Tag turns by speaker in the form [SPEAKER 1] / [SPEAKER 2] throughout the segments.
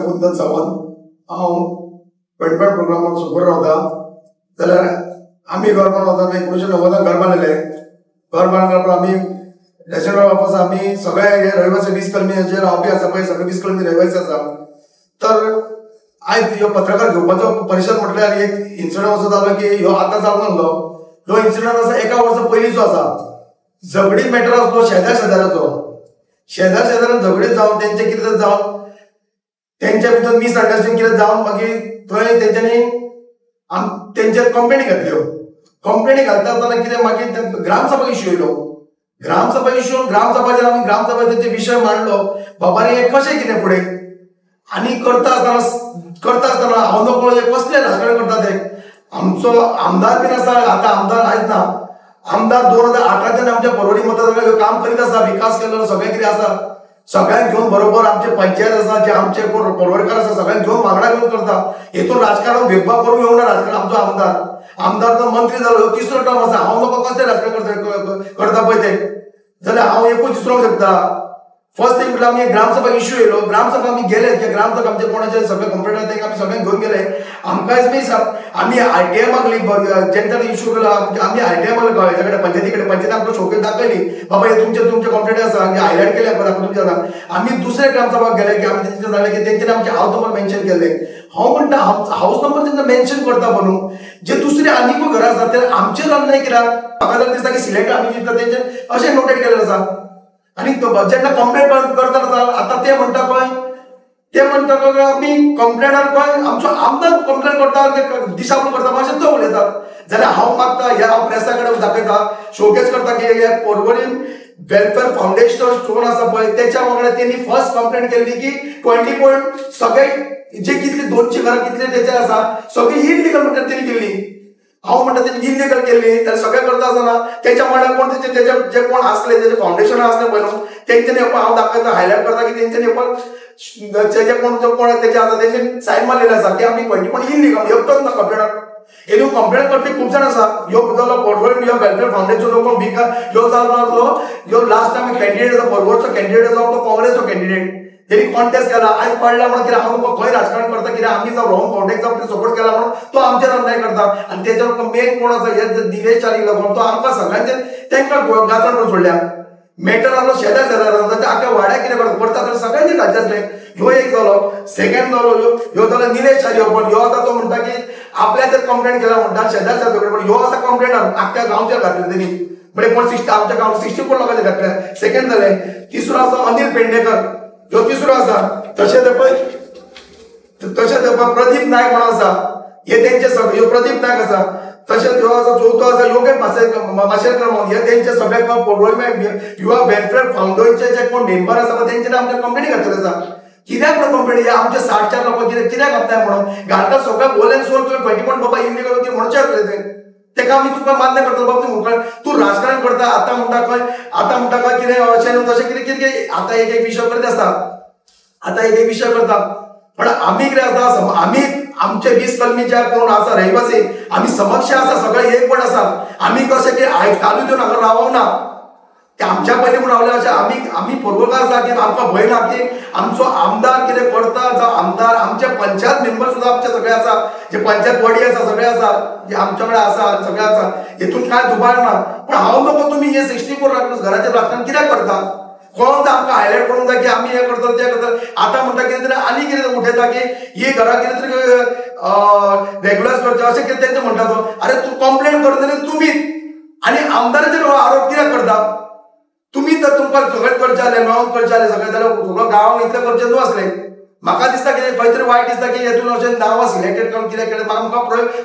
[SPEAKER 1] कुंदन सावंत, हांव पेडपेड प्रोग्रामाक सुपर रावता. जाल्यार आमी घर बांदून वता 1990 घर बांदलेले. घर बांदल्या आमी रेसिडेंट वापस आमी सगळे हे रहिवासी 20 कलमी जे रावपी आसा पळय सगळे 20 कलमी रहिवासी आसा. तर आयज ह्यो पत्रकार घेवपाचो परिशद म्हटल्यार एक इन्सिडंट असो जालो की ह्यो आतां जावंक नासलो. ह्यो इन्सिडंट आसा एका वर्सा पयलींचो आसा. झगडी मॅटर आसलो शेजार शेजाराचो. शेजार शेजारान झगडी जावन तेंचे कितें जावन तेंच्या भितर मिसअंडरस्टँडिंग कितें जावन मागीर थंय तेंच्यांनी तेंचेर कंप्लेनी घातल्यो. कंप्लेनी घालता आसतना कितें मागीर ग्रामसभा इश्यू येयलो. ग्रामसभा इश्यू ग्रामसभाचेर आमी ग्रामसभा तेंचे विशय मांडलो, बाबा रे हें कशें कितें फुडें आनी करता आसतना हांव नकळो हें कसलें राजकारण करता ते. आमचो आमदार बीन आसा, आतां आमदार आयज ना, आमदार 2008 आमच्या पर्वरी मतदारसंघात काम करीत आसा, विकास केल्लो सगळें कितें आसा, सगळ्यांक घेवन बरोबर आमचे पंचायत आसा, जे आमचे कोण पर्वरीकार आसा सगळ्यांक घेवन वांगडा घेवन करता. हेतून राजकारण भेदभाव करूंक येवना. राजकारण आमचो आमदार आमदार जो मंत्री जालो ह्यो तिसरो टर्म आसा. हांव नको कसलें राजकारण करता पळय ते, जाल्यार हांव एकूच विसरोंक शकता. फर्स्ट थिंग म्हटल्यार आमी ग्रामसभा इश्यू येयलो. ग्रामसभा आमी गेले, जे ग्रामसभा आमचे कोणाचे सगळे कंप्लेंट आसा आमी सगळ्यांक घेवन गेले. आमकांय बी आमी आरटीआय मागली, जेन्ना इश्यू केलो आमी आरटीआय मागली हेच्या कडेन पंचायती कडेन. पंचायती आमकां शोकेस दाखयली, बाबा हे तुमचे तुमचे कंप्लेंट आसा, हायलायट केले आमकां तुमचे आसा. आमी दुसरे ग्रामसभाक गेले की आमी तेंचे जालें की तेंच्यानी आमचे हावस नंबर मेन्शन केल्ले. हांव म्हणटा हावस नंबर तेंचा मेन्शन करता म्हणून जे दुसरे आनीकूय घरां आसा ते आमचेर अन्याय कित्याक? म्हाका जाल्यार दिसता की सिलेक्ट आमी चिंतता तेंचेर अशें नोटेड केल्लें आसा. आनी जेन्ना कंप्लेंट करता आतां ते म्हणटा पळय, ते म्हणटा आमी कंप्लेंटार पळय आमचो आमदार कंप्लेन करता, दिशाभूल करता अशें तो उलयता. जाल्यार हांव मागता, ह्या हांव प्रेसा कडेन दाखयता, शोकेस करता की हे पर्वरी वेलफेअर फावंडेशन स्टोन आसा पळय तेच्या वांगडा तेणी फर्स्ट कंप्लेंट केल्ली की 20 पॉयंट सगळे जे कितले 200 घरां कितले तेचे आसा सगळी इलिगल म्हणटा तेणी केल्ली. हांव म्हणटा तेणी इलिगल केल्ली. जाल्यार सगळें करता आसतना तेच्या वांगडा कोण तेचे तेजे जे कोण आसले तेजे फावंडेशन आसले पळय न्हू तेंच्यांनी हांव दाखयता, हायलायट करता की तेंच्यांनी पण तेजे कोण कोण तेजे आसा तेंच्यांनी सायन मारलेले आसा की आमी 20 पॉयंट इलिगल एकटोच ना कंप्लेंटाक. हेतून कंप्लेंट करपी खूब जाण आसा. ह्यो जालो पर्वरी ह्यो वेलफेअर फावंडेशन कोण विका ह्यो जालो आसलो, ह्यो लास्ट टायम कॅन्डिडेट आसा पर्वरचो कॅन्डिडेट आसा तो काँग्रेसचो कॅन्डिडेट, तेणी कॉन्टेस्ट केला. आयज पडला म्हणून कितें हांव खंय राजकारण करता कितें आमी जावं रॉंग कॉन्टेक्ट जावं सपोर्ट केला म्हणून तो आमचेर अन्याय करता. आनी तेच्यार मेन कोण आसा हे निलेश च्यारी लागून तो आमकां सगळ्यांचेर तांकां गाजण करून सोडल्या. मॅटर आसलो शेजार शेजार आख्या वाड्याक कितें करता जाल्यार सगळ्यांचे घालचें आसलें. ह्यो एक जालो, सेकंड जालो ह्यो जालो निलेश च्यारी. पण ह्यो आतां तो म्हणटा की आपल्याचेर कंप्लेंट केला म्हणटा शेजार शेजार कडेन, पण ह्यो आसा कंप्लेंट आख्या गांवचेर घातले तेणी. म्हणजे कोण 60 आमच्या गांव 64 लोकांचे घातले. सेकंड जालें. तिसरो आसा अनिल पेडणेकर, ह्यो तिसरो आसा. तशेंच पळय तशेंच प्रदीप नायक म्हणून आसा, हे तेंचे सगळे ह्यो प्रदीप नायक आसा. तशेंच ह्यो आसा चवथो आसा योगेश माशेलकर म्हणून, हे तेंचे सगळे पर्वरी युवा वेलफेअर फावंडेशनचे जे कोण मेंबर आसा तेंच्यानी आमच्या कंप्लेनी घातलेले आसा. कित्याक म्हणून कंप्लेनी हे आमचे 60 लोक कितें कित्याक घातले म्हणून घालता सगळे बोलेन सोल तुवें 20 पॉयंट बाबा इल्लीगल ती म्हणचें आसलें तें तेका आमी तुका मान्य करतलो. बाबा तूं तूं राजकारण करता आतां म्हणटा खंय, आतां म्हणटा खंय कितें अशें न्हू तशें कितें कितें आतां एक एक विशय करत आसता, आतां एक एक विशय करता. पण आमी कितें आसा, आमी आमचे 20 कलमी जे कोण आसा रहिवासी आमी समक्ष आसा, सगळे एकवट आसा. आमी कशें की आयज कालूय दिवन हांगा रावना, ते आमच्या पयलीं म्हूण रावले. अशें आमी आमी पर्वरकार आसा की आमकां भंय ना की आमचो आमदार कितें करता, जावं आमदार आमचे पंचायत मेंबर सुद्दां आमचे सगळे आसा, जे पंचायत बॉडी आसा सगळे आसा, जे आमच्या कडेन आसा सगळे आसा, हेतून कांय दुबाव ना. पण हांव नको तुमी हे 64 घराचेर राजकारण कित्याक करता? कोण आमकां हायलायट करूंक जाय की आमी हें करतले तें करतले. आतां म्हणटा कितें तरी आनी कितें उठयता की ही घरां कितें तरी रेगुलर करचें अशें कितें तेंचें म्हणटा तो. अरे तूं कंप्लेन करतले तुमी आनी आमदाराचेर आरोप कित्याक करता? तुमी तर तुमकां सगळें करचें जालें, मेळोन करचें जालें सगळें जाल्यार सगळो गांव इतलें करचें न्हू आसलें. म्हाका दिसता कितें खंय तरी वायट दिसता की हेतून अशें नांवां सिलेक्टेड करून कितें केलें. म्हाका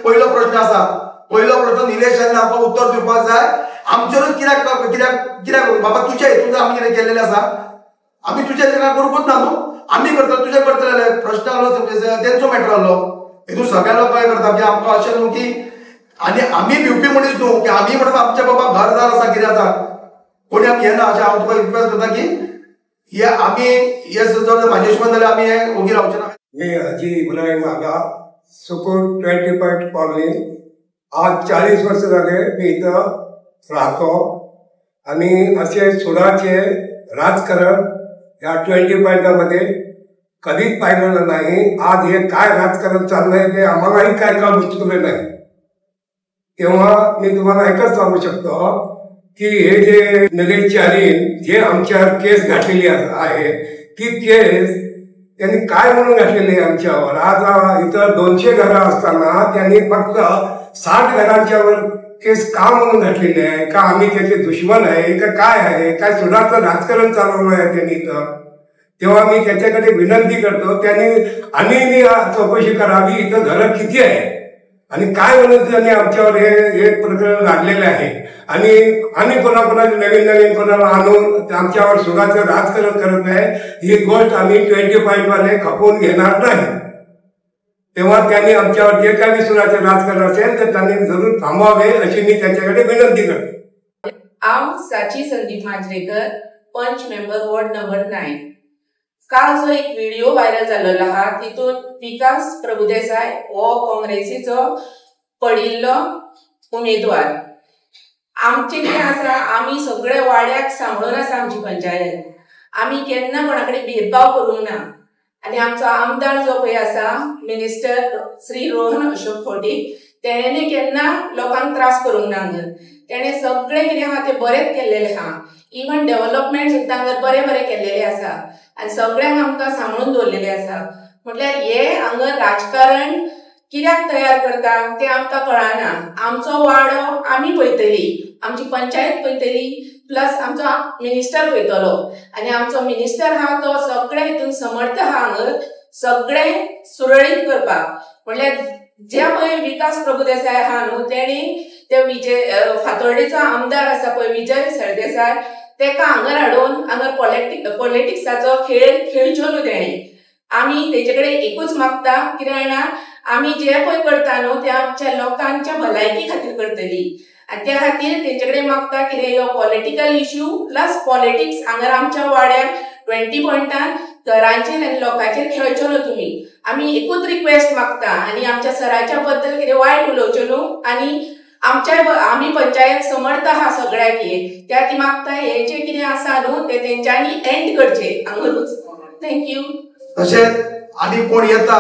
[SPEAKER 1] पयलो प्रश्न आसा, पयलो प्रश्न निलेश च्यारीन आमकां उत्तर दिवपाक जाय. आमचेरूच कित्याक कित्याक कित्याक बाबा तुज्या हेतून आमी कितें केल्लें आसा, आमी तुज्या हेतून काय करूंकूच ना न्हू, आमी करतले तुजें करतले जाल्यार प्रश्न आसलो तेंचो मॅटर आसलो. हेतून सगळ्या लोक काय करता की आमकां अशें न्हू की आनी आमी भिवपी मनीस न्हू की आमी म्हणटा आमच्या बाबा घरदार आसा कितें आसा कोणी आमी येना. अशें हांव तुका रिक्वेस्ट करता की हे आमी हे जर म्हाजे हिशोबान जाल्यार आमी हे ओगी रावचे ना.
[SPEAKER 2] मी हाजी इब्राहिम आगा, सुकूर 20 पॉयंट कॉलनी. आज 40 वर्ष झाले मी इथं राहतो आणि असे सुडाचे राजकारण या 20 पॉईंटामध्ये कधीच पाहिलेलं नाही. आज हे काय राजकारण चाललंय ते आम्हालाही काय काय उचललं नाही. तेव्हा मी तुम्हाला एकच सांगू शकतो की हे जे निलेश च्यारी जे आमच्यावर केस घातलेली आहे ती केस त्यांनी काय म्हणून घातलेली आहे आमच्यावर. आज इथं 200 घरं असताना त्यांनी फक्त 60 घरांच्यावर केस का म्हणून घातलेली आहे? का आम्ही त्याचे दुश्मन आहे का काय आहे? काय सुडाचं राजकारण चालवलं आहे त्यांनी इथं? तेव्हा मी त्याच्याकडे विनंती करतो त्यांनी आणि चौकशी करावी, इथं घरं किती आहे आणि काय म्हणून त्यांनी आमच्यावर हे हे प्रकरण लागलेले आहे आणि आणि कोणाकोणाचे नवीन नवीन कोणाला आणून आमच्यावर सुडाचं राजकारण करत आहे. ही गोष्ट आम्ही 25 वाले खपवून घेणार नाही. तेव्हा त्यांनी आमच्यावर जे काही सुडाचे राजकारण असेल तर त्यांनी जरूर थांबवावे अशी मी त्यांच्याकडे विनंती करतो.
[SPEAKER 3] हांव Sachi Sandeep Manjrekar, panch member, ward number 9. काल जो एक व्हिडिओ व्हायरल जाल्लो आहा तितून विकास प्रभुदेसाय हो काँग्रेसीचो पडिल्लो उमेदवार. आमचे कितें आसा, आमी सगळे वाड्याक सांबाळून आसा आमची पंचायत. आमी केन्ना कोणा कडेन भेदभाव करूंक ना. आनी आमचो आमदार जो पळय आसा मिनिस्टर श्री रोहन अशोक खंवटे, तेणें केन्ना लोकांक त्रास करूंक ना. तेणें सगळें कितें आहा तें बरेंच केल्लेलें आहा. इवन डेव्हलपमेंट सुद्दां हांगा बरें बरें केल्लेलें आसा आनी सगळ्यांक आमकां सांबाळून दवरलेलें आसा. म्हटल्यार हे हांगा राजकारण कित्याक तयार करता तें आमकां कळना. आमचो वाडो आमी पळयतली, आमची पंचायत पळयतली, प्लस आमचो मिनिस्टर पळयतलो. आनी आमचो मिनिस्टर आहा तो सगळे हितून समर्थ आहा हांगा सगळें सुरळीत करपाक. म्हटल्यार जे पळय विकास प्रभुदेसाय आहा न्हू, तेणी ते विजय फातोर्डेचो आमदार आसा पळय विजय सरदेसाय, तेका हांगर हाडून हांगर पॉलिटिक्साचो खेळ खेळचो न्हू तेणी. आमी तेजे कडेन एकूच मागता कितें जाणा, आमी जे पळय करता न्हू ते आमच्या लोकांच्या भलायकी खातीर करतली. आनी त्या खातीर तेंचे कडेन मागता कितें हो पॉलिटिकल इश्यू प्लस पॉलिटिक्स हांगर आमच्या वाड्यार 20 पॉयंटान घरांचेर आनी लोकांचेर खेळच्यो न्हू तुमी. आमी एकूच रिक्वेस्ट मागता आनी आमच्या सराच्या बद्दल कितें वायट उलोवच्यो न्हू. आनी आमच्या आमी पंचायत समर्थ आहा सगळ्याक, त्या ती मागता हे जे कितें आसा न्हू ते तेंच्यांनी एंड करचें हांगारूच. Thank you.
[SPEAKER 1] तशेंच आनी कोण येता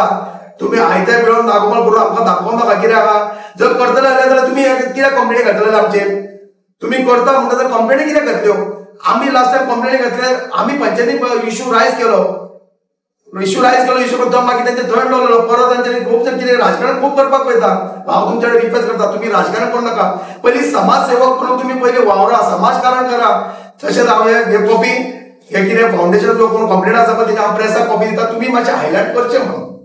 [SPEAKER 1] तुमी आयत्या मेळोवन दाखोवपाक करून आमकां दाखोवं नाका. कित्याक आहा जर करतले जाल्यार तुमी कित्याक कंप्लेनी घातलेले आमचेर? तुमी करता म्हणटा तर कंप्लेनी कित्याक घातल्यो? आमी लास्ट टायम कंप्लेनी घातले, आमी पंचायतीन इश्यू रायज केलो, इश्यू करता मागीर तेंचे दंड दवरलो. परत तांच्यानी खूब कितें राजकारण खूब करपाक पळयता. हांव तुमच्या कडेन रिक्वेस्ट करता, तुमी राजकारण करूं नाका. पयलीं समाजसेवक म्हणून तुमी पयलीं वावरा, समाजकारण करा. तशेंच हांव हे कॉपी हे कितें फावंडेशन कोण कंप्लेन आसा पळय तेजी हांव प्रेसाक कॉपी दिता, तुमी मातशें हायलायट करचें म्हणून.